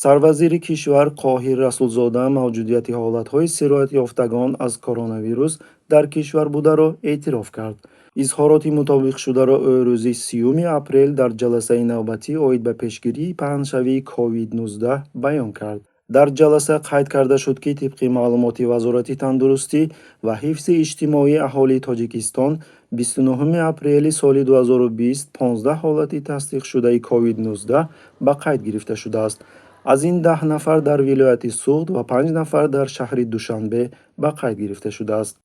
Сарвазири кишвар Қоҳир Расулзода мавҷудияти ҳолатҳои сироятёфтагон аз коронавирус дар кишвар бударо эътироф кард. Изҳороти мутобиқшударо ӯ рӯзи 30 апрел дар ҷаласаи навбатӣ оид ба пешгирии паҳншавии COVID-19 баён кард. Дар ҷаласа қайд карда шуд, ки тибқи маълумоти Вазорати тандурустӣ ва ҳифзи иҷтимоии аҳолии Тоҷикистон 29 апрели соли 2020 15 ҳолати тасдиқшудаи COVID-19 ба қайд гирифта шудааст. Аз ин 10 нафар дар вилояти Суғд ва 5 нафар дар шаҳри Душанбе ба қайд гирифта шудааст.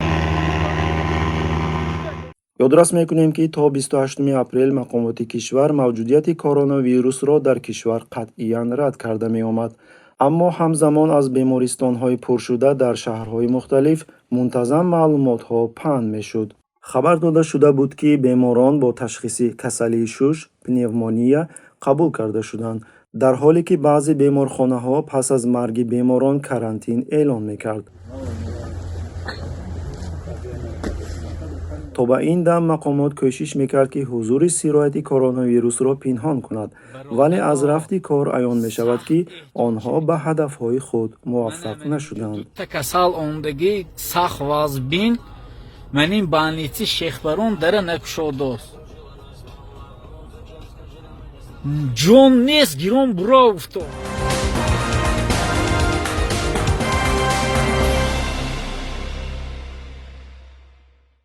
Ёдрас мекунем, ки то 28 апрел мақомоти кишвар мавҷудияти коронавирусро дар кишвар қатъиян рад карда меомад. Аммо ҳамзамон аз бемористонҳои пуршуда дар шаҳрҳои мухталиф мунтазам маълумотҳо паҳн мешуд. Хабар дода шуда буд, ки беморон бо ташхиси касалии шуш, пневмония қабул карда шуданд, дар ҳоле ки баъзе беморхонаҳо пас аз марги беморон карантин эълон мекард. То ба ин дам мақомот кӯшиш мекард, ки ҳузури сирояти коронавирусро пинҳон кунад, вале аз рафти кор аён мешавад, ки онҳо ба ҳадафҳои худ муваффақ нашуданд. Касал омдагӣ сахт вазбин, манин больница Шехбарон дара накушодост, ҷон нест, гирон буро уфтод.